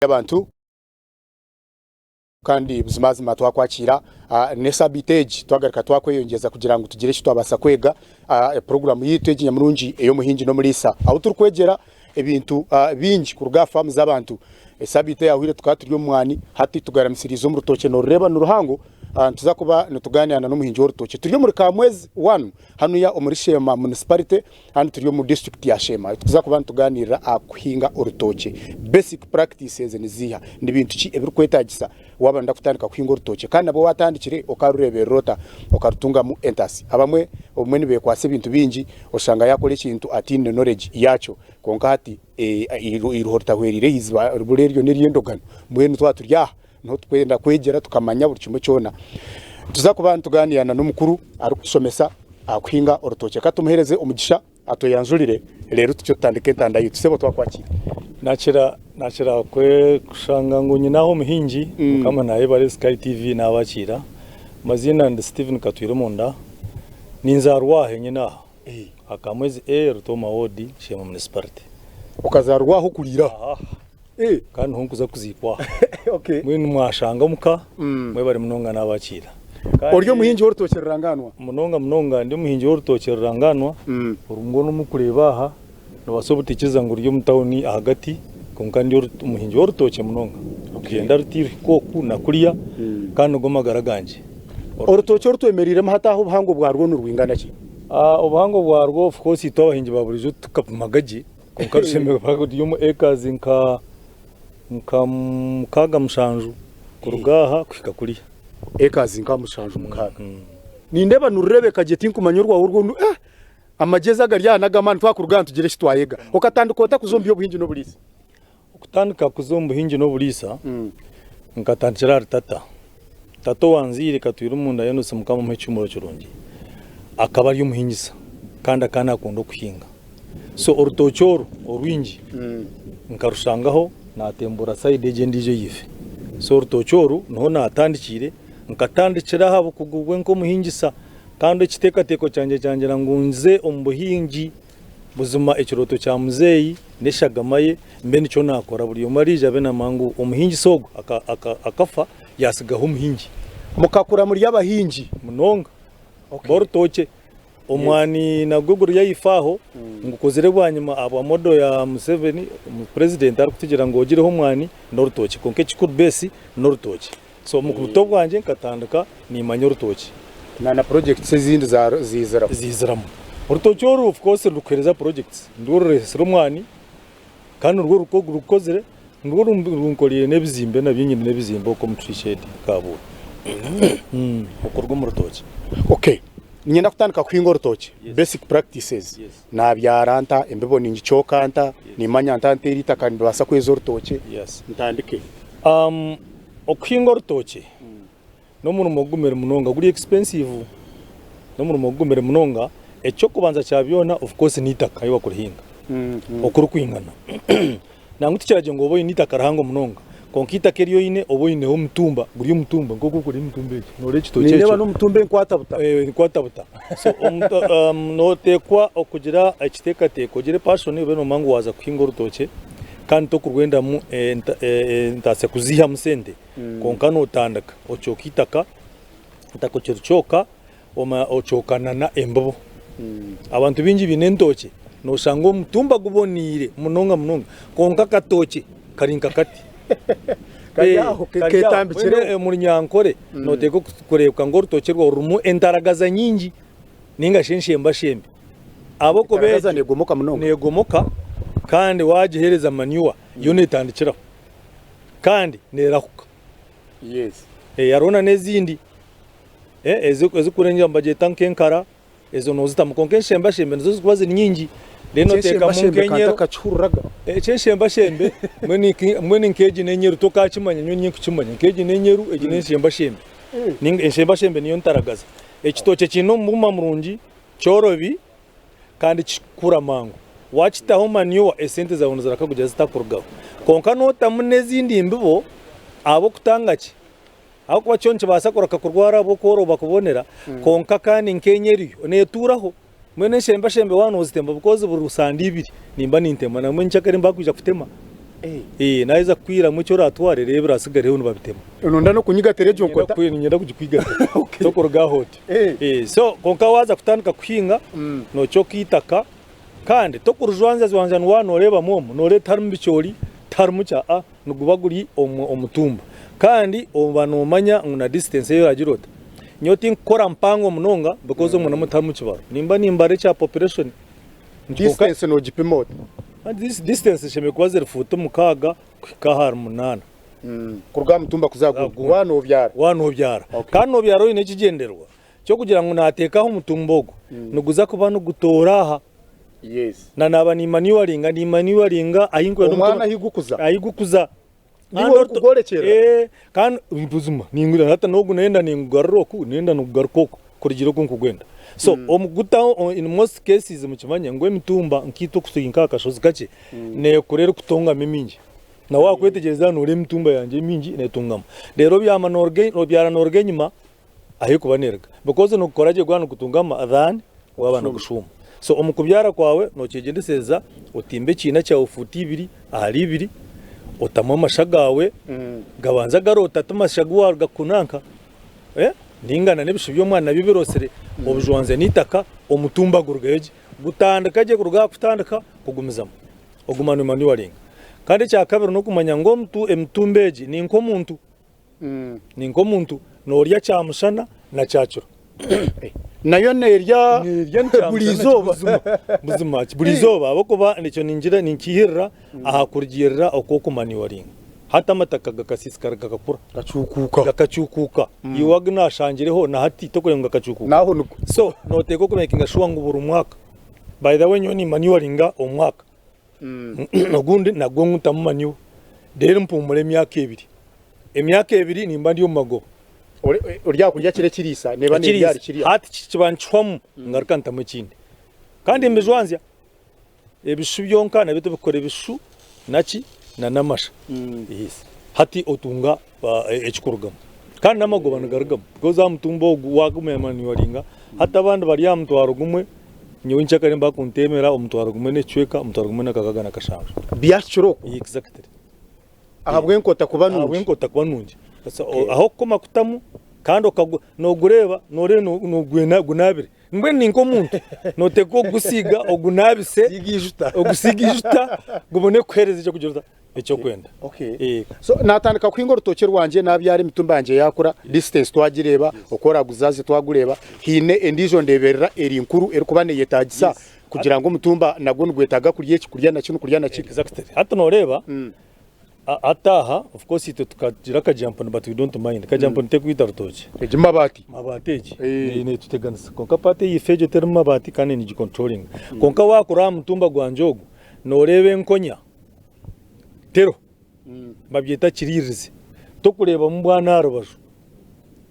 Abantu kandi buzimazima twakwakiira n'esabiiti egi twagaruka twakweyongyeza kugira ngu tugire eki twabaasa kwega aha puroguraamu yaitu egi nyamurungi ey'omuhingi n'omuriisa ahu turikwegyera ebintu bingi kuruga aha faamu z'abantu. Esabiiti eyahweire tukaba turi omu mwani hati tugaramisiriize omu rutookye noorureeba ni ruhango nituza kuba nitugaaniira n'omuhingi w'orutookye. Turi omuri Kamwezi wanu hanuya omuri Sheema Municipality. Hanu turi omu disiturikiti ya Sheema tuza kuba nitugaaniirira aha kuhinga orutookye. Basic practices niziiha? Ni bintu ki ebirikwetaagisa waaba nooyenda kutandika kuhinga orutookye? Kandi nabwo waatandikire okarureeberera ota okarutungamu entasi? Abamwe obumwe nibeekwatsa ebintu bingi oshanga yaakora ekintu ataine knowledge yaakyo kwonka hati eiriho ritahwereire aha iziba buri eryo n'ery'endogano. Mbwenu twaba turi aha niho turikwenda kwegyera tukamanya buri kimwe kyona. Nituza kuba nitugaaniira na n'omukuru arikutushomesa aha kuhinga orutookye. Ka tumuheereze omugisha atweyanjurire reero tutyo tutandike entanda yaitu. Sebo twakwakiira. Nakira nakira kushanga ngu nyine aho omuhingi Mukama nayebare Sky TV nabakiira. Amaziina ndi Steven Katwiremunda ninzaarwa aha henyine aha Akamwezi A Rutooma ward Sheema Municipality. Okazaarwa aha okuriire aha? Aha. Kandi niho nkuza kuziikwa aha. Mbwenu mwashanga omuka mwebare munonga nabakiira. Ori omuhingi w'orutookye rurangaanwa? Munonga munonga ndi omuhingi w'orutookye rurangaanwa. Oru mbwenu omurikureeba aha noobaasa obutaikiriza ngu ruri omu tawuni ahagati kwonka ndi omuhingi w'orutookye munonga. Rugyenda ruti ruhika oku na kuriya kandi nigo magara gangye. Orutookye oru twemereiremu hati aha obuhango bwarwo nirwingana ki? Obuhango bwarwo of course itwe abahingi ba buriijo titukapimaga gye. Kwonka rushemereire kuba ruri omu acres nka nka mukaaga mushanju kuruga aha kuhika kuriya. Acres nka mushanju mukaaga. Nindeeba nirureebeka gye tinkumanya orwawe orwo eh amagyezi agari aha n'ag'amaani twakuruga aha nitugira eki twayega. Okatandika ota kuza omu by'obuhingi n'oburiisa? Okutandika kuza omu buhingi n'oburiisa nkatandikira ahari tata. Tata owanzaire katwire omunda Enos Mukama amuhe ekihumuro kirungi akaba ari omuhingisa kandi akaba nakunda okuhinga. So orutookye oru orwingi nkarushangaho natembura sayidi egi endiijo eyaife. So orutookye oru niho natandikiire, nkatandikira aha bukugu bwe nk'omuhingisa kandi ekiteekateeko kyangye kyangira ngu nze omu buhingi. Buzima ekirooto kya muzeeyi n'eshagama ye mbe nikyo naakora. Buri omwe ariija abe naamanya ngu omuhingisa ogu akafa yaatsigaho omuhingi. Mukakura muri abahingi? Munonga. B'orutookye. Omwani nagwo guri ahaifo aho, ngukozire bwanyima ahabwa modo ya Museveni, purezidenti arikutugira ngu ogireho omwani n'orutookye. Kwonka ekikuru base n'orutookye. So omu buto bwangye nkatandika nimanya orutookye. Na na projects ezindi ziiziramu? Ziiziramu. Orutookye oru of course rurikuheereza projects, nirwo rureetsire omwani kandi nirwo rukozire, nirwo runkoreire n'ebizimbe nabyo nyine n'ebizimbe okwo omu tree shade Kabuura okuruga omu rutookye. Okay. Niinyenda kutandika kuhinga orutookye, basic practices, naabyara nta, embibo ningicooka nta, niimanya nta nteera eitaka niribaasa kweza orutookye, ntandike. Okuhinga orutookye n'omurimo gugumire munonga guri expensive, n'omurimo gugumire munonga. Eky'okubanza kya byona of course n'eitaka ahu barikurihinga oku ririkwingana. Nangwa tikiragye ngu obe oine eitaka rihango munonga kwonka eitaka eri oine obe oineho omutumba, guri omutumba nk'oku orikureeba emitumba egi, nooreeba ekitookye ekyo. Nindeeba n'omutumba enkwata buta. Enkwata buta. So nooteekwa okugira ekiteekateeko ogire passion obe noomanya ngu waaza kuhinga orutookye. Kandi tokurwendamu entatsya kuziihamu sente kwonka notandika ocooka eitaka, eitaka okiricooka ocooka embibo. Abantu baingi baine entookye noshanga omutumba guboneire munonga munonga kwonka akatookye kari nka kati. Kari aho ketambikireho. Omu runyankore noteekwa kureebeka ngu orutookye rwawe rurimu entaragaza nyingi ninga shi enshembashembe. Ahabw'okuba Entaragaza egyo negomoka munonga. negomoka kandi waagiheereza manure yo neetandikiraho kandi neerahuka. Yes. Eh, hariho na n'ezindi eh, ezi- ezikurengyera nibagyeta nk'enkara ezo noozitamu kwonka enshembashembe nizo zirikuba ziri nyingi then oteekamu Eky'enshembashembe nk'enyero. kantakakihuriraga. Eky'enshembashembe mbwenu nki- mbwenu nk'egi n'enyeru tokakimanya nyowe niinye nkukimanya nk'egi n'enyeru egi n'enshembashembe. Ninga enshembashembe niyo ntaragaza. Ekitookye kiine omubuma murungi Kyorobi kandi kikukura mangu. Waakitaho manure esente zaawe nizirakagugira zitakurugaho. Kwonka nootamu n'ezindi mbibo ahabw'okutanga ki? Ahabw'okuba kyo nikibaasa kureka kurwara ahabw'okworoba kubonera kwonka kandi nk'enyeri yo neetuuraho. Mbwenu enshembashembe waaba noozitemba because buri sande ibiri nimba nintema nambwenu nyenkyakare nimba kwija kutema. Eh, naheza kukwihiramu eki oratware reero ebiratsigareho nibabitema. Nonda n'okunyigatira egyo nkota. Niinyenda kugikwigatira. Tokuruga aho otyo. Eh. Eh, so kwonka waaza kutandika kuhinga, noocooka eitaka kandi tokurijwanzajwanza waaba nooreebamu omu, nooreeba tiharimu bicoori, tiharimu ki, aa niguba guri omutumba. Kandi oba noomanya ngu na distance ei oraagira ota. Nyowe tinkukora mpango munonga because omwo namwo tiharimu kibaro. Nimba nimbara ekya population. Distance noogipima ota? Distance zishemereire kuba ziri fuuti mukaaga kuhika ahari munaana. Kuruga aha mutumba kuza aha gundi. Waaba noobyara. Waaba noobyara. Kandi noobyara oine ekigyendererwa ky'okugira ngu naateeka aha omutumba ogu, niguza kuba nigutoora aha. Yes. Na naaba niimanyuwaringa, niimanyuwaringa ahi nkwenda Omwana ahi gukuza. Ahi gukuza. Niiwe orikugworekyerera? Ee, kandi buzima ningura hati n'ogu nenda ningugarura oku, nenda nigugaruka oku kurugiirira oku nkugwenda. So omu kugutaho in most cases mukimanye ngu emitumba nkaitwe oku turi nk'aha kashozi kakye, neekura erikutongama emingi. Na waakwetegyereza nooreeba emitumba yangye emingi neetongama. Reero obyama nooruga obyara nooruga enyima ahu erikuba neeruga because nigukora gye gwaba nigutungama than gwaba nigushuuma. So omu kubyara kwawe nookyegyendesereza otimbe ekiina kyawe fuuti ibiri ahari ibiri, otamu amasha gaawe gabanze garoota ti masha gu waaruga kunanka nainga na n'ebishu by'omwana nabyo biroosire obijwanze n'eitaka omutumba gurugayo gye. Gutandika gye kuruga aha kutandika kugumizamu oguma noomanuwaringa. Kandi ekya kabiri n'okumanya ngu emitumba egi ni nk'omuntu. Ni nk'omuntu noorya kyamushana na kyakiro. Nayo neerya buri izooba. Buzima buri izooba ahabw'okuba ekyo ningira ninkihirira aha kurugiirira oku okumanyuwaringa. Hati amataka gakasiisikara gakakura. Gacuukuuka. Gakacuukuuka. Iwe agu naashangireho na hati tokureba ngu gakacuukuuka. N'aho nigo. So nooteekwa okumeekinga shuwa ngu buri mwaka. By the way nyowe niimanyuwaringa omwaka. Ogundi nagwo ngutamu manure reero mpuumura emyaka ebiri. Emyaka ebiri nimba ndi omu magoba. Ori aha kurya kiri ekiriisa neeba neerya ahari kirya. Hati kiba nikihwamu ngaruka ntamu ekindi. Kandi mbijwanzya. Ebishu byonka nabyo tubikora ebishu naki n'amasha. Yes. Hati otunga ekikurugamu. Kandi n'amagoba nigarugamu because aha mutumba ogu wagumanuwaringa hati abandi bari aha mutwaro gumwe Nyowe nkyakare nibakunteemera omutwaro gumwe n'ekicweka, omutwaro gumwe n'akakaaga na kashanju. Byahikire okwo? Exactly. Ahabw'enkota kuba nungi? Ahabw'enkota kuba nungi. Ah'okukoma kutamu kandi noogureeba nooreeba noogwena gunaabire. Mbwenu ni nk'omuntu, nooteekwa okugusiiga ogunaabise, ogusiige eijuta gubone kukuheereza eky'okugira ota? Eky'okwenda. Okay. So naatandika kuhinga orutookye rwangye naabyara emitumba yangye yaakura, distance twagireeba, oku oraaguzaze twagureeba, haine endiijo ndeeberera eri nkuru erikuba neeyetaagisa kugira ngu omutumba nagwo nigwetaaga kurya eki, kurya na kinu, kurya na kiri. Exactly. Hati nooreeba, hati aha of course itwe tukagira akajampuni but we don't mind. Kajampuni terikwita rutookye. Egi mabaati. Mabaati egi neetuteganisa. Kwonka part eyaife egyo terimu mabaati kandi nigicontrollinga. Kwonka waakura aha mutumba gwangye ogu, nooreeba enkonya. Tero babyeta kiriirizi tokureebamu bwana aha rubaju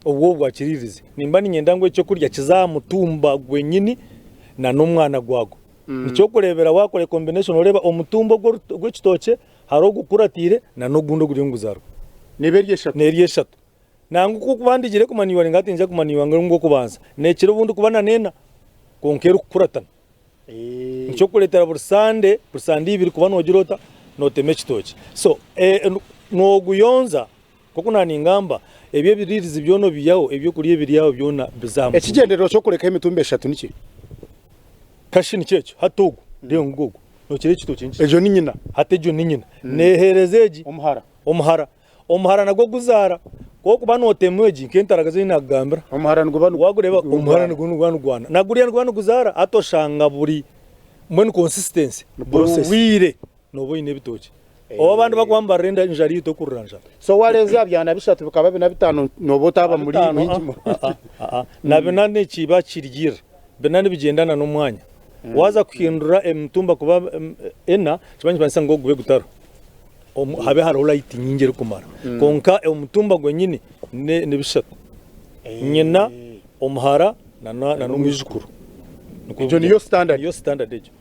obwo bwa kiriirizi nimba niinyenda ngu ekyokurya kize aha mutumba gwenyini na n'omwana gwagwo. Nikyokureebera waakora combination oreeba omutumba ogw'ekitookye hariho ogukuratiire na n'ogundi oguriyo niguzaarwa. Neeba eri eshatu. Neeri eshatu. Nangwa ku okuba ndigire kumanywa ninga tingira kumanywa ngu ogw'okubanza neekira obundi kuba na n'ena kwonka erikukuratana. Nikyo kureetera buri Sande, buri sande ibiri kuba noogira ota? Nootema ekitookye. So nooguyonza nk'oku naaningamba, ebyo ebiriirizi byona obiihaho, ebyokurya ebiri aho byona biza aha mutumba. Ekigyendererwa ky'okurekaho emitumba eshatu niki? Kashi nikyo ekyo. Hati ogu, reeba ngugu ogu, nookireeba ekitookye nikyo. Egyo ni nyina. Hati egyo ni nyina. Neeheereza egi. Omuhara. Omuhara. Omuhara nagwo guzaara. Ku orikuba nootema egi nk'entaragazi ei naakugambira, Omuhara niguba nigu- waagureeba omuhara nigwo niguba nigwana. Na guriya niguba niguzaara hati oshanga buri mbwenu consistency Ni buri process. bwire nooba oine ebitookye. Obu abandi barikuba nibarira enda enjara itwe okurira njara. So waarenza aha byana bishatu bikaba bina bitaano nooba otaaba muri Bitaano, muhingi ah, murungi. ah, ah, ah. Na bina nikiba kirigirira. Bina nibigyendana n'omwanya. Waaza kuhindura emitumba kuba ena, nikiba nikimanyisa ngu gube gutariho. Habe hariho light nyingi erikumara. Kwonka omutumba gwenyini ni bishatu. Nyina, omuhara na n'omwijukuru. Egyo niyo standard. Niyo standard egyo.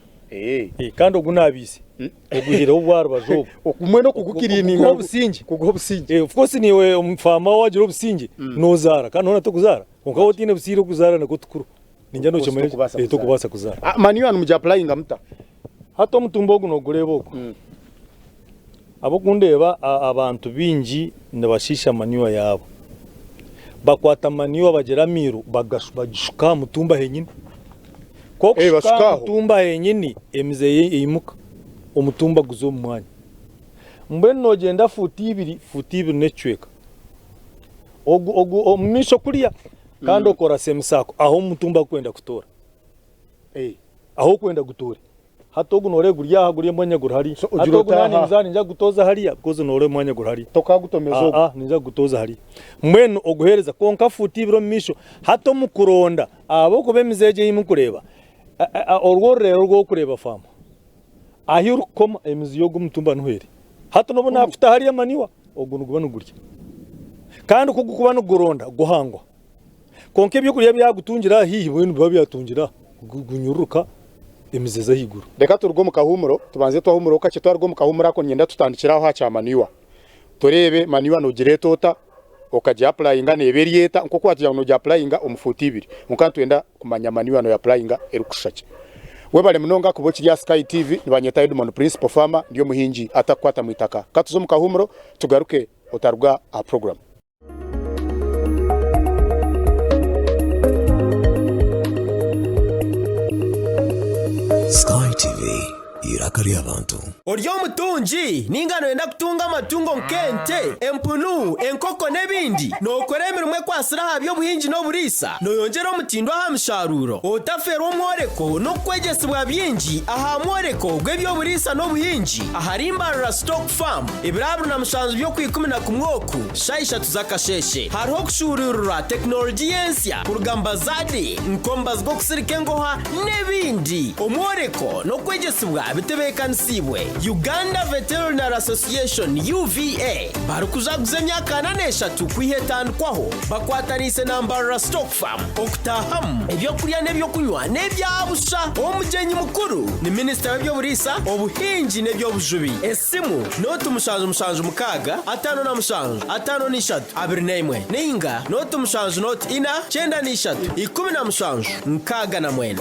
Kandi ogu naabiise ogwihireho obwa rubaju obu. Okumwe n'okugukiriininga. Kuguha obusingye. Kuguha obusingye. Of course niiwe omufaama waagira obusingye noozaara kandi hoona tokuzaara. Kwonka waaba otaine busingye okuzaara nikwo tukuru. Ningira nookimanya tokubaasa kuzaara. Manure nimugi applyinga muta? Hati omutumba ogu noogureeba ogu? Ahabw'okundeeba abantu baingi nibashiisha manure yaabo. Bakwata manure bagira amairu bagishuka aha mutumba henyini. Ku okushuka aha mutumba henyini emizi eimuka, omutumba guza omu mwanya. Mbwenu noogyenda fuuti ibiri, fuuti ibiri n'ekicweka. Ogu omu maisho kuriya kandi okora semisaako ahu omutumba gurikwenda kutoora. Ahu orikwenda gutoore. Hati ogu nooreeba guri aha guri omwanya guri hariya. So Hati ogira ogu ota naanye aha? ninza ninza kugutoza hariya because nooreeba omwanya guri hariya. Tokagutomeza ogu? Aa ninza kugutoza hariya. Mbwenu oguheereza kwonka fuuti ibiri omu maisho. Hati omu kuronda ahabw'okuba emizi egi ei murikureeba orwo orureero oru orikureeba faamu ahu orikukoma emizi y'ogu omutumba niho eri. Hati n'obu naakuta hariya manure ogu niguba nigurya. Kandi ku gurikuba niguronda guhangwa. Kwonka ebyokurya byagutungira aha haihi mbwenu biba byatungira aha, gunyururuka emizi eza ahaiguru. Reka turuge omu kahuumuro, tubanze twahumuuraho kakye, twaruga omu kahuumuro ako niinyenda tutandikire aho aha kya manure. Tureebe manure noogireeta ota, okagiapulayinga neeba eri eta, nk'oku waagira ngu noogiapulayinga omu fuuti ibiri. Kwonka nitwenda kumanya manure nooyapurayinga erikushusha ki. Webare munonga kuba okiri aha Sky TV, nibanyeta Edmond Principal Farmer, ndi omuhingi atakukwata mu itaka. Ka tuze omu kahuumuro tugaruke otaruga aha puroguramu. Sky TV, eiraka ry'abantu. Ori omutungi nainga nooyenda kutunga amatungo nk'ente, empunu, enkoko n'ebindi? Nookora emirimo ekwatsire aha by'obuhingi n'oburiisa? Nooyongyera omutindo aha misharuuro? Otafeerwa omworeko n'okwegyesibwa bingi aha mworeko gw'eby'oburiisa n'obuhingi ahari Mbarara Stock Farm ebiro 27 by'Okwikumi-na-kumwe oku. Shaaha ishatu z'akasheeshe, hariho okushuuruurirwa tekinologiya ensya kuruga omu bazaade nk'omubazi gw'okusirika engoha n'ebindi. Omworeko n'okwegyesibwa bitebeekanisiibwe Uganda Veterinary Association, UVA, barikujaguza emyaka ana n'eshatu kwiha etandikwaho bakwataniise na Mbarara Stock Farm. Okutaahamu, ebyokurya n'ebyokunywa n'ebya busha. Omugyenyi mukuru ni minisita w'eby'oburiisa, obuhingi n'eby'obujubi. Esimu, nooti 776 57 53 21 nainga nooti 7 nooti ina 93 17 69.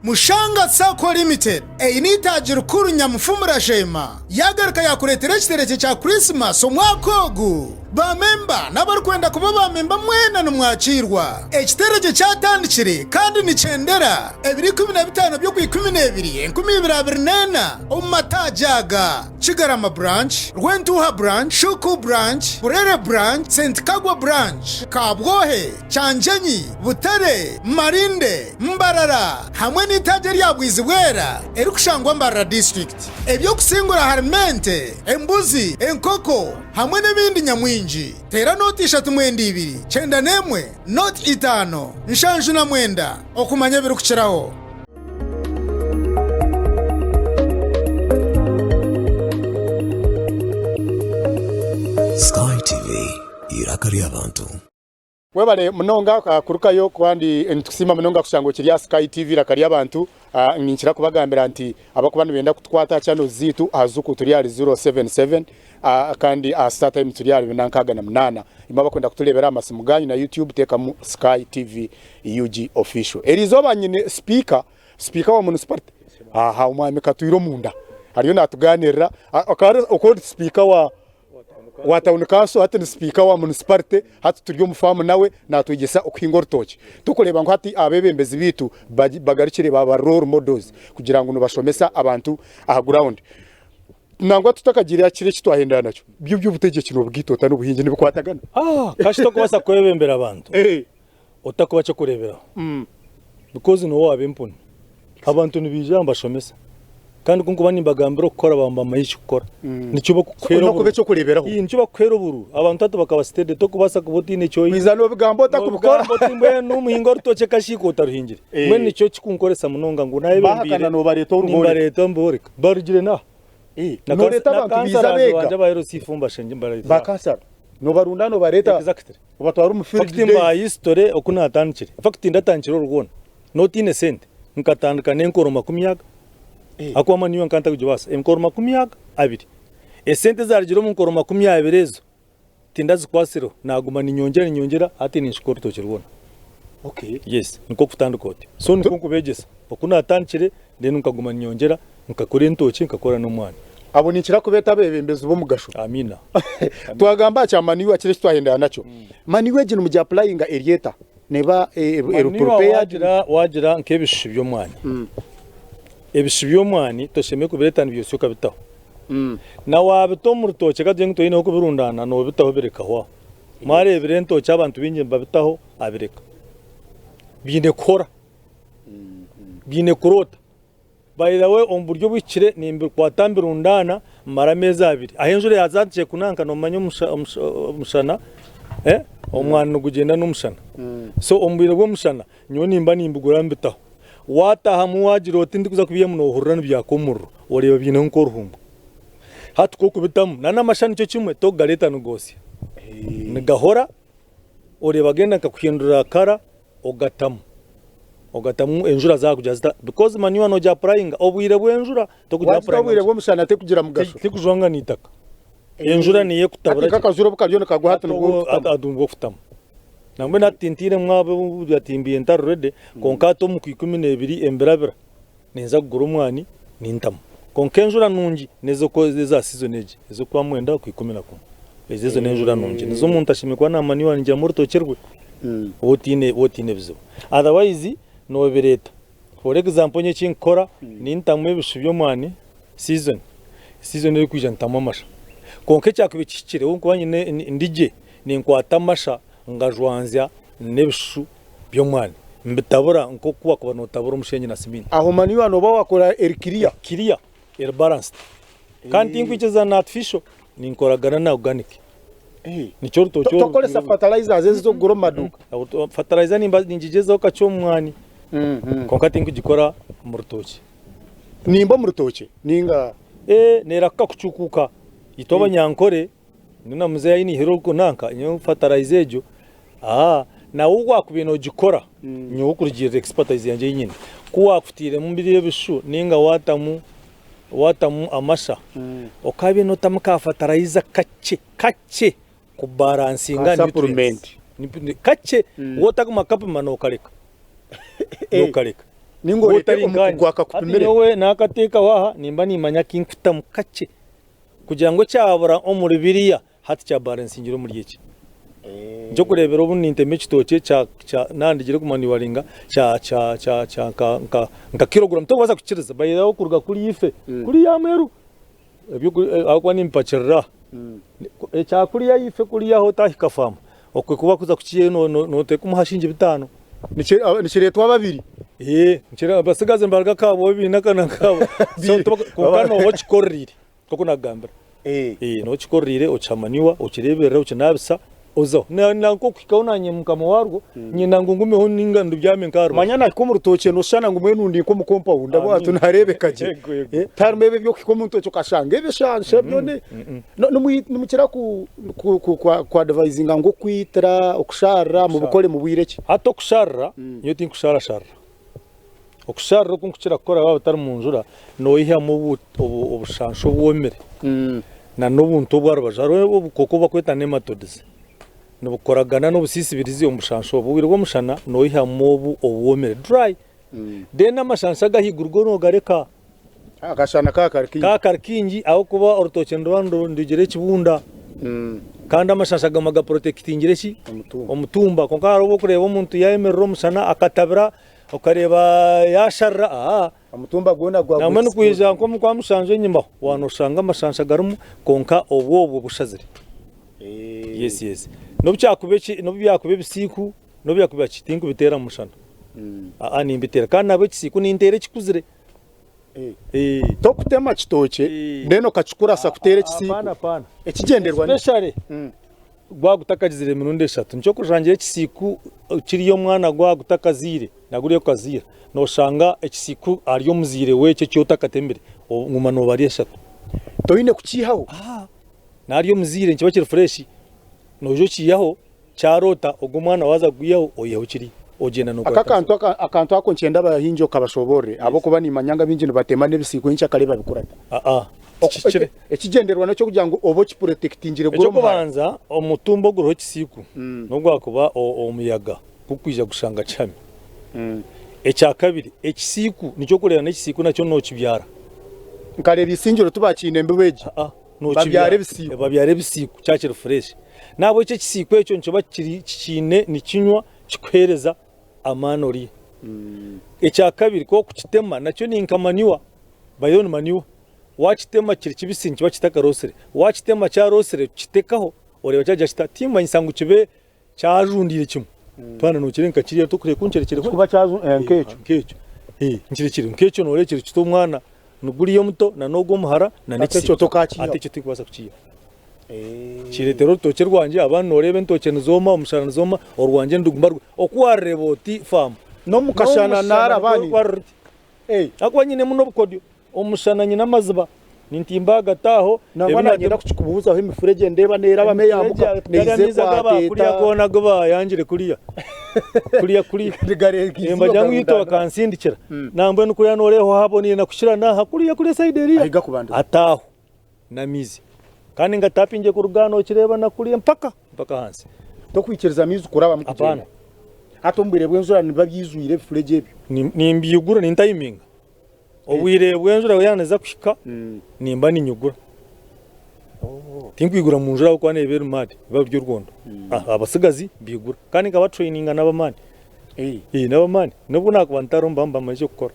Mushanga Sacco Limited eine eitaagi rikuru Nyamufumura Sheema yaagaruka yaakureetera ekiterekye kya Kurisimasi omwaka ogu. Baamemba n'abarikwenda kuba baamemba mwena nimwakiirwa. Ekiterekye kyatandikire kandi nikyendera ebiro 15 by'Okwikumineebiri 2024 omu mataagi aga, Kigarama Branch, Rwentuuha Branch, Shuku Branch, Burere Branch, St Kagwa Branch, Kabwohe, Kyangyenyi, Butare, Marinde, Mbarara hamwe n'eitaagi erya Bwizibwera erikushangwa Mbarara District. Eby'okusingura harimu ente, embuzi, enkoko hamwe n'ebindi nyamwingi. Teera nooti ishatu mwenda ibiri, 91, nooti itaano, 79 okumanya ebirikukiraho. Sky TV, eiraka ry'abantu. Webale munonga kurukayo kandi nitukusiima munonga kushanga okiri aha Sky TV Iraka ry'abantu. Ninkira kubagambira nti abakuba nibenda kutukwata aha channels zaitu aha Zuku turi ahari 077 kandi aha Star Times turi ahari 468. Imwe abakwenda kutureebera aha masimu ganyu na YouTube teekamu Sky TV UG Official. Eriizooba nyine sipiika, sipiika wa municipality aha omwami Katwire omunda ariyo natuganirira akaba ari sipiika wa wa tawuni kanso hati ni sipiika wa munisiparite hati turi omu faamu nawe naatwegyesa okuhinga orutookye. Turikureeba ngu hati abeebembezi baitu bagarukire baaba role models kugira ngu nibashomesa abantu aha ground. Nangwa tutakagiire aha kiro eki twahendera nakyo, byo eby'obutegyeki n'obugaita ota n'obuhingi nibikwatagana? Kashi tokubaasa kwebembera abantu otakuba ky'okureeberaho because niiwe waaba empunu. Abantu nibaija nibashomesa kandi ku nkuba nimbagambira okukora baba nibamanya ekikukora. Nikyo bakukuheera Olina kuba eky'okureeberaho. Ii, nikyo bakukuheera obururu. Abantu hati bakaba steady tokubaasa kuba otaine eki oine. Kwija n'obigamba otakubikora. N'obigamba oti mbwenu muhinge orutookye kashiika otaruhingire. Mbwenu nikyo kikunkoresa munonga ngu nayebembeire Bahakana noobareeta orubooreka. Nimbareeta mbooreka. Barugire n'aha. Nooreeta abantu baija beega. Ba LC mbashengye mbareeta. Ba kansara noobarunda noobareeta Exactly. obatwara omu field Fact days. mbaha history oku natandikire. Fact ndatandikire orwona n'otaine sente nkatandika n'enkoro makumi aga ahakuba amani nyowe nkaba ntakugibaasa enkoro makumi aga abiri. Esente ezarugire omu nkoro 20 ezo tindazikwatsireho naguma ninyongyera ninyongyera hati ninshuka orutookye rwona. Okay. Yes, nikwo kutandika otyo. So nikwo nkubegyesa oku natandikire. Then nkaguma ninyongyera nkakora entookye nkakora n'omwani. Abo ninkira kubeeta abeebembezi b'omugasho. Amiina. Twagamba aha kya manure kiri eki twahendera nakyo. Manure egi nimugi applyinga eri eta? Neeba eri Manure prepared? wagira wagira nk'ebishushu by'omwani. Ebishushu by'omwani toshemereire kubireeta nibyosya okabitaho. Na waabita omu rutookye ka tugire ngu toine h'okubirundaana noobitaho birekaho aho. Mwareebire entookye abantu baingi nibabitaho abireka. Biine kuhora. Biine kuroota. By the way omu buryo obuhikire nimbikwata mbirundaana mmara ameezi abiri. Ahu enjura yaatandikire kunanka noomanya omushana omwani nigugyenda n'omushana. So omu bwire bw'omushana nyowe nimba nimbigura mbitaho. Waataahamu waagira oti ndikuza kubiihamu noohurira nibyaka omuriro oreeba biineho nk'oruhumbu. Hati ku orikubitamu na n'amasha nikyo kimwe tokugareeta nigoosya. Nigahora oreeba genda nkakuhindurira kara ogatamu ogatamu enjura zakugira zita because manure nogi applyinga obwire bw'enjura tokugi Waagita applyinga obwire bw'omushana tekugira mugasho. tikujwanga n'itaka enjura niyo ekutabura Hati nk'akajura obu kariyo nikagwa hati nibwo orikutamu. hati nibwo okutamu nambwenu hati tintiiremu abo batimbiire ntari ready kwonka hati omu kwikumi n'ebiri embirabira Ninza kugura omwani nintamu. Kwonka enjura nungi n'eza season egi ez'okwa mwenda okwa 11. Ezo ezo n'enjura nungi nizo omuntu ashemereire kuba namanya waningiramu orutookye rwe waaba otaine waaba otaine bizibu. Otherwise noobireeta. For example nyowe eki nkukora nintamu ebishu by'omwani season, season erikwija ntamu amasha. Kwonka ekyakubaire kihikire obu nkuba nyine ndi gye ninkwata amasha ngajwanzya n'ebishu by'omwani mbitabura nk'oku wakuba notabura omushenyi na siminti. Aho manure noba wakora eri clear. Clear, eri balanced. Kandi tinkwikiriza na artificial, ninkoragana na organic. Nikyo orutookye oru. Tokoresa fertilizers ezi ez'okugura omu maduuka? Fertilizer nimba ningigyezaho kakye omu mwani kwonka tinkugikora omu rutookye. Nimba omu rutookye ninga? Eeh nerahuka kucukuuka. Itwe abanyankore Nyowe na muzeeyi aine ihiro oriko nanka nyowe fertilizer egyo aah nawe obu wakubaire nogikora nyowe kurugiirira expertise yangye ei nyine ku wakutairemu biriya ebishu ninga watamu watamu amasha okabaire notamu ka fertilizer kakye kakye ku balansinga Ka supplement. nutrients kakye wotaguma kukapima nokareka nokareka. Ninga oreete omukugu akakupimire. Hati nyowe nakateekaho aha nimba nimanya akinkutamu kakye. Kugira ngu ekyabura omuri biriya hati kya balancingire omuri eki. Eky'okureebera obu nintema ekitookye kya kya naandigire kumanuwaringa kya kya kya kya nka nka nka kiroguramu torikubaasa kukiriza by the way okuruga kuriya ife kuriya aha muheru ebyoku ahabw'okuba nimpakirira aha ekya kuriya ife kuriya ahu otahika faamu okwe ku bakuza kukiihayo no no nooteeka omuha shiringi bitaano. Nikireetwa ababiri. Eeh abatsigazi nibaruga Kabwobi baine akana kaabo so kwonka nooba okikoreriire. Nk'oku naakugambira. Nooba okikoreriire, okiha manure, okireeberera, okinaabisa, ozaho. Na nk'okuhikaho naanye mukama waarwo, nyenda ngu ngumeho nainga ndubyame nk'aha rubaju. Manya nahika omu rutookye nooshushana ngu mbwenu ndi nk'omu compound ahabw'okuba nihareebeka gye. Tiharimu ebi eby'okuhika omu ntookye okashanga ebishansha byona. Nimukira ku advisinga ngu okwitira, okusharira mubikore mu bwire ki? Hati okusharira, nyowe tinkusharasharira. Okusharira oku nkukira kukora waaba otari mu njura, noihamu obushansha obwomire na n'obuntu obw'aha rubaju. Hariho obukooko obu barikweta nematodes, nibukoragana n'obusiisibirizi omu bushansha obu. Obwire bw'omushana noihamu obu obwomire, dry. Then amashansha ag'ahaiguru go nogareka. Akashana kaaba kari kaingi. Kaaba kari kaingi ahabw'okuba orutookye niruba nirugira ekibunda kandi amashansha gaguma gaprotekitingire ki? Omutumba. Kwonka hariho obu orikureeba omuntu yaayemerera omushana akatabira okareeba yaasharira aa. Omutumba gwona gwagwa Nambwenu kwija nk'omu kwa mushanju enyimaho waaba nooshanga amashansha garimu kwonka obwo obwo bushazire. Yes yes. N'obu kyakuba eki n'obu byakuba ebisiiku n'obu byakuba ki tinkubiteera mu mushana. Aa nimbiteera kandi nabwo ekisiiku ninteera ekikuzire. Tokutema kitookye then okakikurasa kuteera ekisiiku. Ekigyendererwa ni ki? Especially gwaba gutakagizire emirundi eshatu. Nikyo orikushangira ekisiiku kiri omwana gwaba gutakazaire na guriya gukazaira, noshanga ekisiiku ari omuzaire w'ekyo eki otakatemire oguma nobarya eshatu. Toine kukiihaho? Nari omuzaire nikiba kiri fresh, noija okiihaho. Kyaroota ogwo omwana waaza kugwihaho oiheho kiri ogyenda Aka nokwata akantu aka akantu ako nikyenda abahingi okabashoboorore ahabw'okuba nimanya ngu abaingi nibatema n'ebisiiko nyenkyakare babikurata. Aa tikihikire. Ekigyendererwa n'eky'okugira ngu obe okipurotekitingire guri omuhara. Eky'okubanza omutumba oguriho ekisiiku n'obu gwakuba omuyaga gukwija gushanga kihami. Ekya kabiri, ekisiiku nikyo okureeba n'ekisiiku nakyo nookibyara. Nkareeba eisingiro tibakiine mbibo egi. Aa, Babyara ebisiiku. Babyara ebisiiku kyaba kiri fureshi. N'ahabw'ekyo ekisiiku ekyo nikiba kiri kikiine nikinywa kikuheereza amaani orye. Ekya kabiri, ku orikukitema nakyo ni nka manure, bayo ni manure. Waakitema kiri kibisi nikiba kitakaroosire, waakitema kyaroosire okitekaho oreeba kyagira kita, timanyisa ngu kibe kyajundiire kimwe, twaba nokireeba nka kiriya tokureeba ku nkirekire Kikuba kyazu eh, nk'ekyo. Nk'ekyo nkirekire nk'ekyo nooreeba kiri kiti omwana niguriya omuto na n'ogwo omuhara na Ate ekyo tokakiihaho. Ate ekyo tikubaasa kukiihaho. Kireetera orutookye rwangye abandi nooreeba entookye nizooma, omushana nizooma, orwangye niruguma ruri oku waarureeba oti faamu. N'omu kashana naaraba ni. Ahakuba nyinemu n'obukodyo. Omushana nyine amaziba, nintimba ahagati aho. Nangwa nanyenda kukikubuuzaho emifuregye ndeeba neerabamu eyambuka neiza ekwata eta. Goona agu baayangire kuriya kuriya kuriya nimbagira ngu itwe bakansindikira nambwenu kuriya nooreeba haboniire na kukira n'aha kuriya kuriya sayidi eriya ati aho n'amaizi kandi ngatapingye kuruga aha nookireeba na kuriya mpaka mpaka ahansi. Tokwikiriza amaizi kurabamu kugyenda? Hati omu bwire bw'enjura nibiba byijwire ebifuregye ebyo? Nimbyigura nintayiminga. Obwire bw'enjura yaaba neeza kuhika nimba ninyigura. Tinkwigura mu njura ahabw'okuba neeba eri mad, neeba eri orwondo. Abatsigazi baigura kandi nkabatrayininga n'abamaani. N'abamaani n'obu naakuba ntariho nibaba nibamanya eky'okukora.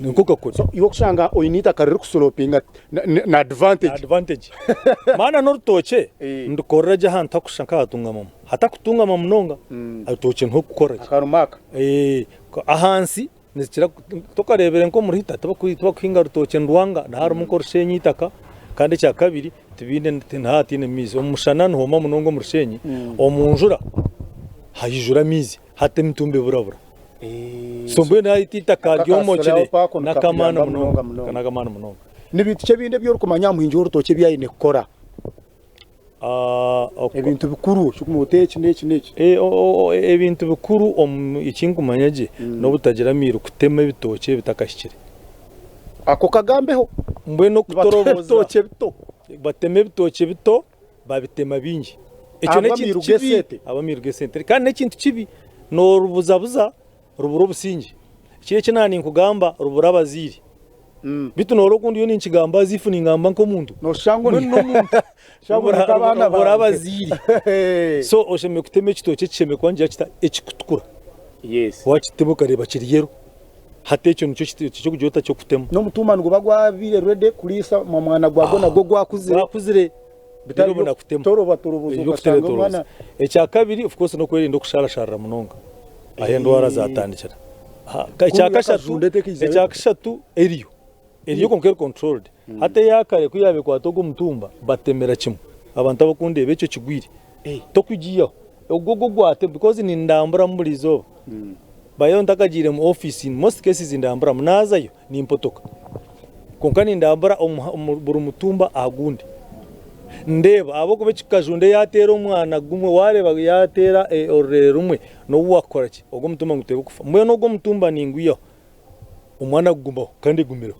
Nikwo kakuri. So iwe okushanga oine eitaka ririkusulopinga ni advantage. Advantage. Maana n'orutookye ndukorera gye ahantu hakushusha nk'ahatungamamu. Hatakutungama munonga, orutookye niho kukora gye. Akaruma aka. Ahansi Nizikira tokareebire nk'omu Ruhita tibakuhinga rutookye nirwanga harimu nk'orushenyi eitaka kandi ekya kabiri tibaine hatiine maizi. Omu mushana nihooma munonga omu rushenyi, omu njura haijura amaizi hati emitumba eburabura. So mbwenu hati eitaka ryomokire n'akamaani munonga n'akamaani munonga. Ni bintu ki ebindi ebi orikumanya aha muhingi w'orutookye ebi aine kukora? Ebintu bikuru oti eki n'eki n'eki. Ebintu bikuru eki nkumanya gye n'obutagira mairu kutema ebitookye bitakahikire. Ako kagambeho. Mbwenu Nibatema ebitookye bito. Batema ebitookye bito babitema bingi. Ekyo n'ekintu kibi. Ahabw'amairu g'esente. Kandi n'ekintu kibi noorubuzabuza rubura obusingye. Ekiro eki naaba ninkugamba rubura abazaire. Beitu noora oku ndiyo ninkigamba as if ningamba nk'omuntu. Nooshusha ngu Mbwenu n'omuntu. Nooshusha ngu Rubura ni nk'abaana rubura baawe. abazaire. So oshemereire kutema ekitookye ekishemereire kuba nikigira kita? Ekikutukura. Yes. Waakitema okareeba kiri yellow. Hati ekyo nikyo ky'okugira ota ky'okutema. N'omutumba niguba gwabaire ready kuriisa omwana gwagwo nagwo gwakuzire. Gwakuzire. Bitari Reero obona kutema. by'okutoroba toroboza okashanga omwana. Ekyakabiri of course n'okwerinda okusharasharira munonga ahu endwara zatandikira. Ekyakashatu eriyo, eriyo kwonka eri controlled. Hati eyakare ku yaaba ekwata ogwo omutumba batemera kimwe abantu abakundeeba ekyo kigwire tokugiihaho. Ogwo ogwo gwatema because nindamburamu buri izooba. Bayo ntakagiire mu office in most cases ndamburamu naazayo nimpotoka. Kwonka nindambura buri mutumba aha gundi ndeeba ahabw'okuba ekikajunda yaateera omwana gumwe waareeba yaateera orurere rumwe n'obu waakukora ki ogwo omutumba niguteeba kufa. Mbwenu ogwo omutumba ningwihaho omwana gugumaho kandi egumireho.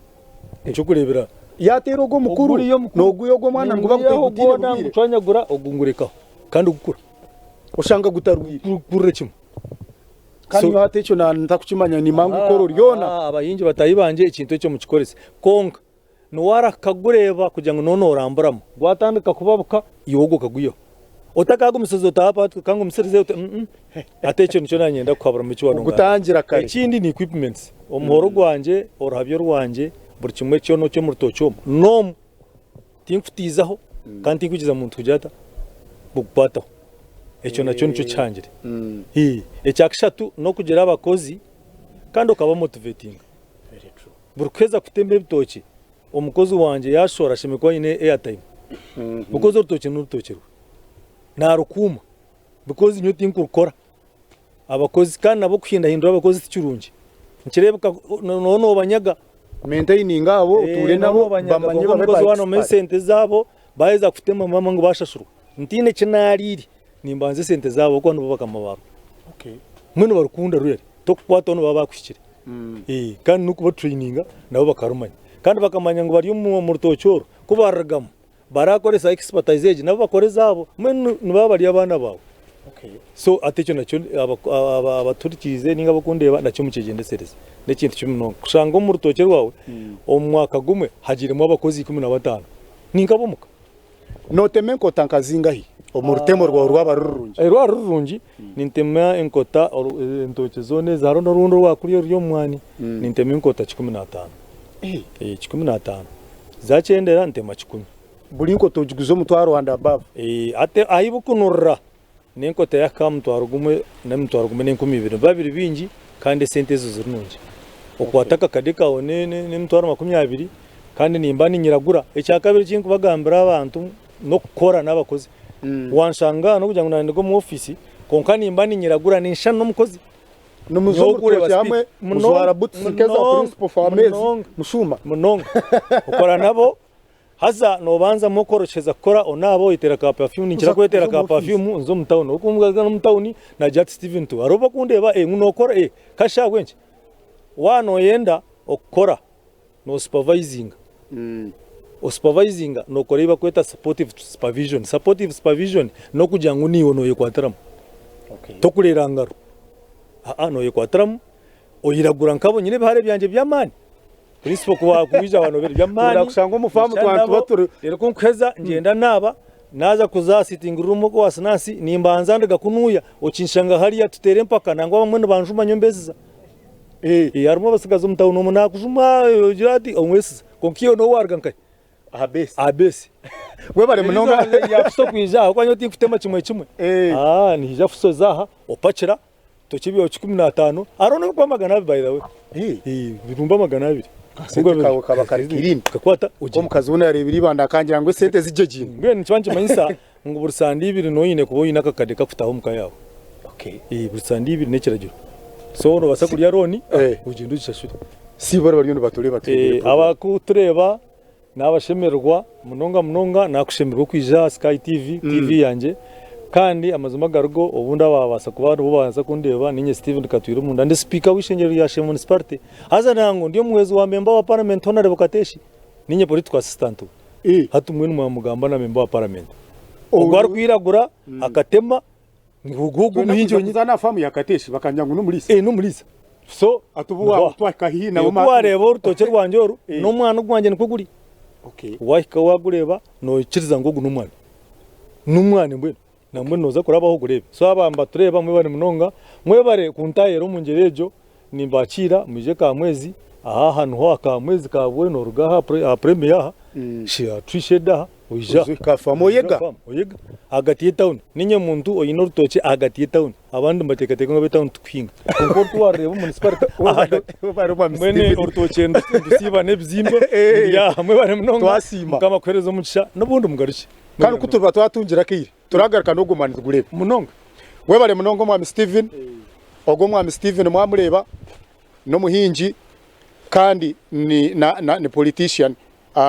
Eky'okureeberaho. Yaateera ogwo omukuru noogwiha ogwo omwana niguba Ningwihaho gwona ngucwanyagura ogu ngurekaho kandi gukura. Oshanga gutarwire. Gukurira kimwe. Kandi nyowe hati ekyo ntakukimanya nimanya ngu ikoro ryona. Abahingi bataahi bangye ekintu ekyo mukikorese. Kwonka niwarakagureeba kugira ngu nonoramburamu gwatandika kubabuka iwe ogwo okagwihaho. Otakagumisiriza oti apa ka ngumisirize oti mm hati ekyo nikyo nanyenda kukuhaburamu eki waronga. Kugutangira kare. Ekindi ni equipments. Omuhoro gwangye, oruhabyo rwangye, buri kimwe kyona eky'omu rutookye omu n'omu. Tinkutiizaho kandi tinkwikiriza muntu kugira ata kukukwataho. Ekyo nakyo nikyo kihangire. Ekya kashatu n'okugira abakozi kandi okabamotivetinga. Buri kuheza kutema ebitookye, omukozi wangye yaashohora ashemereire kuba aine airtime because orutookye n'orutookye rwe. Naarukuuma because nyowe tinkurukora. Abakozi kandi nabo kuhindahindura abakozi tikirungi. Nikireebeka nooba noobanyaga. Maintaining abo otuure nabo bamanye babe Omukozi ba waaba noomuha expert. esente zaabo baaheza kutema bamwe ngu baashashurwa. Ntiine eki naariire nimbanza esente zaabo ahabw'okuba nibo bakama baawe. Mbwenu nibarukunda really tokukwataho nibaba baakuhikire. Kandi n'okubatraininga nabo bakarumanya. Kandi bakamanya ngu bari omu rutookye oru ku barurugamu barakoresa expertise egi nabo bakore ezaabo. Mbwenu nibaba bari abaana baawe. So hati ekyo nakyo abatuhurikiize nainga abakundeeba nakyo mukyegyendesereze. N'ekintu kibi munonga kushanga omu rutookye rwawe omu mwaka gumwe hagiiremu abakozi 15. Ni nk'ab'omuka. Nootema enkota nka zingahi omu rutemo rwawe rwaba ruri rurungi? Rwaba ruri rurungi, nintema enkota entookye zoona ezi hariho n'orundi orwa kuriya oruri omu mwani, nintema enkota 15. 15. Zakyendera ntema kikumi. Buri nkota ogiguza omutwaro and above? Hati ahi bukunurira n'enkota yahika aha mutwaro gumwe n'emitwaro gumwe n'enkumi ibiri nibiba biri bingi kandi esente ezo ziri nungi. Okwata akakade kaawe n'emitwaro 20 kandi nimba ninyiragura. Ekyakabiri eki nkubagambira abantu n'okukora n'abakozi. Wanshanga n'okugira ngu nanye ndi omu ofiisi kwonka nimba ninyiragura ninshana n'omukozi. Nimuza omu rutookye hamwe mujwara butusi nk'eza principal farmers mushuuma. Munonga. Okora nabo Haza nobanzamu okorokyeza kukora onaaba oyetera ka perfume ninkira kwetera ka perfume nza omu town obu omu town nagira ati Steven tu hariho obakundeeba eh ngu nokora eh kasha ahabw'enki waaba noyenda okukora no supervisinga osupervisinga nokora ebi bakweta supportive supervision, supportive supervision n'okugira ngu naiwe noyekwatiramu tokureera ngaro aa noyekwatiramu oyiragura nkabo nyine ebihare byangye by'amaani. Principal ku wakwija wano biri by'amaani. Turakushanga omu faamu Nshusha twantu nabo, baturi. Reero ku nkuheza ngyenda naaba, naaza kuza aha sitting room okwo owa Sinasi, nimbanza ndiga kunuuya, okinshanga hariya tuteera empaka nangwa abamwe nibanjuma nyowe mbeesiza. Eh. Harimu abatsigazi omu tawuni omu naakujuma ogira ati omwesiza kwonka iwe nooba waaruga nkahi? Aha base. Aha base. Webare munonga. Ya fuso kwija ahabw'okuba nyowe tinkutema kimwe kimwe. Eh. Nihaija fuso za aha opakira. Tokibyaho 15 hariho n'obikuba 200 by the way. Eh. Birumba 200. Akasente kawe kaba kari clean. Kakwata ogyenda. Omukazi we nareebire ibanda akangira ngu esente zigye gye. Mbwenu nikiba nikimanyisa ngu buri sande ibiri noba oine kuba oine akakade kakutaha omuka yaawe. Okay. Buri sande ibiri n'ekiragiro. So nobaasa kurya loan Eh. ogyende ogishashure. Siibo bariyo nibatureeba twegire program. Abakutureeba Nabashemererwa munonga munonga nakushemererwa okwija aha Sky TV, TV yangye kandi amazima agarigo obundi ababaasa kuba nibo babaasa kundeeba ninye Steven Katwiremunda ndi sipiika w'eishengyero rya Sheema Municipality haza nangwa ndi omuhwezi wa memba wa paramenti Honarebo Kateshi ninye political assistant we hati mbwenu mwamugamba na memba wa paramenti ogwo arikwiragura akatema Ngu ogu omuhingi Twenda kuza na famu ya Kateshi bakangira ngu n'omuriisa. Eh n'omuriisa. So Ati obu wa twahika haihi nabo ku wareeba orutookye rwangye oru n'omwana ogwangye nikwo guri. Okay. Wahika wagureeba noikiriza ngu ogu n'omwana. N'omwana mbwenu. Na mbwenu nooza kurabaho ogureebe. So aba nibatureeba mwebare munonga. Mwebare kuntahirira omu ngyeri egyo. Nimbakiira mwije Kamwezi. Aha aha niho aha Kamwezi kabwe noruga aha aha Premier aha. Tree aha. Oija. Oija ohika famu oyega. Oyega. Ahagati y'etawuni. Niinye muntu oine orutookye ahagati y'etawuni. Abandi nibateekateeka ngu ab'etawuni tikuhinga. Kwonka oru ku waarureeba omu municipality ahagati. Mbwenu orutookye ndusiiba n'ebizimbe biri aha. Mwebare munonga. Twasiima. Mukama akuheereze omugisha n'obundi mugarukye. Kandi ku turiba twatungira akaire, turagaruka n'ogwo mwani tugureebe. Munonga. Webare munonga Omwami Steven. Ogwo Omwami Steven mwamureeba n'omuhingi kandi ni na na ni politician.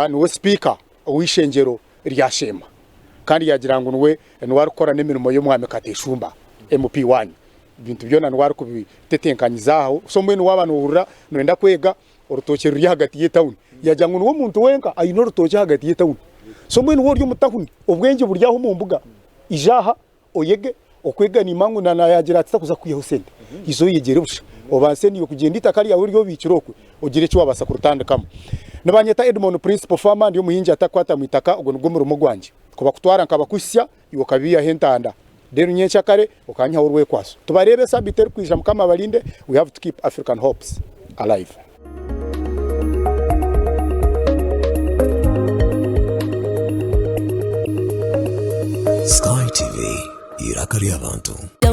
Niwe sipiika ow'eishengyero rya Sheema kandi yaagira ngu niwe niwe arikukora n'emirimo y'omwami Kateshumba, MP waanyu. Ebintu byona niwe arikubitetenkanyiza aho. So mbwenu waaba noohurira nooyenda kwega orutookye ruri ahagati y'etawuni, yaagira ngu niwe omuntu wenka aine orutookye ahagati y'etawuni. So mbwenu waaba ori omu tawuni, obwengye buri aho omu mbuga, ija aha oyege okwega niimanya ngu na yaagira ati takuza kukwihaho sente iza oyegyere busha obaase naiwe kugyenda eitaka ryawe eri obiikire okwe ogire eki waabaasa kuritandikamu. Nibanyeta Edmond Principal Farmer ndi omuhingi atakukwata mu itaka ogwo nigwo murimo gwangye kubakutwara nkabakuhitsya iwe okabiihaho entanda then nyenkyakare okanyihaho orwekwaso. Tubareebe sabiiti erikwija Mukama abarinde we have to keep African hopes alive. Sky TV, eiraka ry'abantu.